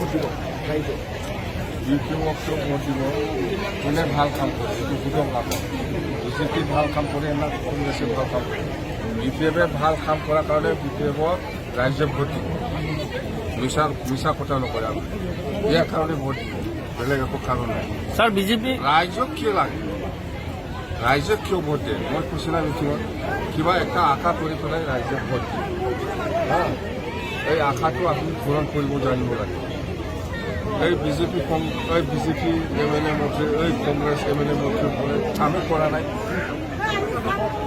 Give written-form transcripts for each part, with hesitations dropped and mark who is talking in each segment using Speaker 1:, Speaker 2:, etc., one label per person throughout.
Speaker 1: Vote দিব ৰাইজে?
Speaker 2: B P এফক vote দিব। কোনে ভাল কাম কৰে, এইটো সোধক আকৌ। বিজেপি ভাল কাম কৰে না কংগ্ৰেছে ভাল কাম কৰে? বি পি এফে ভাল কাম কৰাৰ কাৰণে বি পি এফক ৰাইজে ভোট দিব। মিছা মিছা কথা নকয়। আমি ইয়াৰ কাৰণে ভোট দিব, বেলেগ একো কাৰণ নাই।
Speaker 3: ছাৰ, বিজেপি
Speaker 2: ৰাইজক কিয় লাগে? ৰাইজক কিয় ভোট দিয়ে? মই কৈছো না মিটিঙত, কিবা এটা আশা কৰি পেলাই ৰাইজে ভোট দিয়ে। হা, এই আশাটো আপুনি পূৰণ কৰিব জানিব লাগে। এই বিজেপি, এই বিজেপি এম এল এ মন্ত্ৰী, এই কংগ্ৰেছ এম এল এ মন্ত্ৰী বোলে কামে কৰা নাই।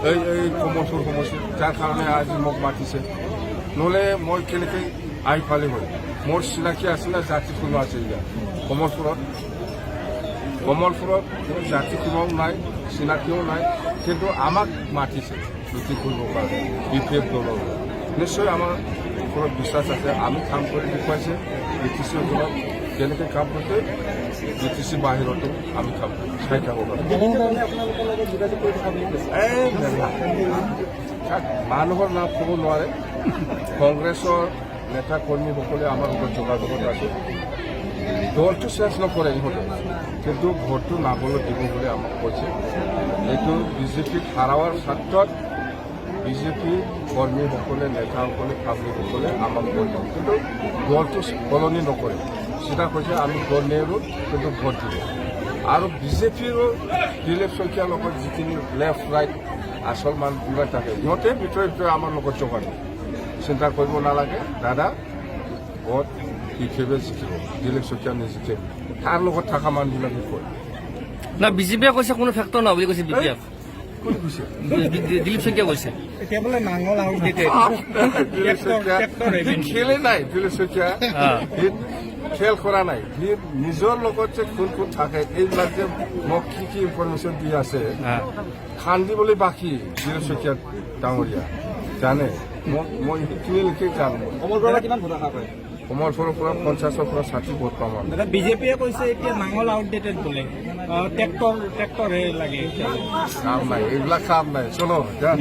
Speaker 2: এই এই কমলপুৰ সমষ্টি, যাৰ কাৰণে আজি মোক মাতিছে। নহ'লে মই কেনেকৈ আহি পালি হয়? মোৰ চিনাকি আছিলে, জাতি কোনো আছে ইয়াত কমলপুৰত? কমলপুৰত কোনো জাতি কোনোও নাই, চিনাকিও নাই। কিন্তু আমাক মাতিছে মিটিং কৰিবৰ কাৰণে বি পি এফ দলৰ। নিশ্চয় আমাৰ ওপৰত বিশ্বাস আছে। আমি কাম কৰি দেখুৱাইছে। বি টি চি অঞ্চলত কেনেকৈ কাম কৰিছে, বি টি চি বাহিৰতো আমি কাম চাই থাকোঁ।
Speaker 1: বিভিন্ন দলে আপোনালোকৰ লগত যোগাযোগ কৰি থকা বুলি কৈছে।
Speaker 2: এই মেলা তাক মানুহৰ নাম ক'ব নোৱাৰে। কংগ্ৰেছৰ নেতা কৰ্মীসকলে আমাৰ লগত যোগাযোগত আছে। দলটো চেঞ্জ নকৰে ইহঁতে, কিন্তু ভোটটো নাগলত দিব বুলি আমাক কৈছে। এইটো বিজেপিক হাৰোৱাৰ স্বাৰ্থত বিজেপি কৰ্মীসকলে, নেতাসকলে, পাব্লিকসকলে আমাক ভোট দিব, কিন্তু দলটো সলনি নকৰে। চিধা কৈছে, আমি দল নেৰো, কিন্তু ভোট দিব। আৰু বিজেপিৰো দিলীপ শইকীয়াৰ লগত যিখিনি লেফ্ট ৰাইট আচল মানুহবিলাক থাকে, সিহঁতে ভিতৰে ভিতৰে আমাৰ লগত যোগাযোগ। চিন্তা কৰিব নালাগে দাদা, ভোট বিজেপিয়ে জিকিব, দিলীপ শইকীয়া নিজিকে। তাৰ লগত থকা মানুহবিলাকে কয়।
Speaker 3: না, বিজেপিয়ে কৈছে কোনো ফেক্টৰ নহয় বুলি কৈছে বি পি এফ।
Speaker 2: কোনে কৈছে?
Speaker 3: দিলীপ শইকীয়া কৈছে।
Speaker 1: এতিয়া বোলে নাঙল আউটডেটেড।
Speaker 2: দিলীপ শইকীয়া সি খেলে নাই। দিলীপ শইকীয়া সি খেল কৰা নাই। সি নিজৰ লগত যে কোন কোন থাকে, এইবিলাক যে মোক কি কি ইনফৰমেশ্যন দি আছে, খান্দিবলৈ বাকী। দিলীপ শইকীয়া ডাঙৰীয়া জানে মোক, মই সেইখিনিলৈকে জানো।
Speaker 1: কমলপুৰৰ কিমান ভোট আশা কৰে?
Speaker 2: কমলপুৰৰ পৰা 50ৰ পৰা 60 ভোট পাম আমি।
Speaker 1: দাদা, বিজেপিয়ে কৈছে এতিয়া নাঙল আউটডেটেড বোলে, ট্ৰেক্টৰহে লাগে এতিয়া।
Speaker 2: কাম নাই, এইবিলাক কাম নাই। চলো যা।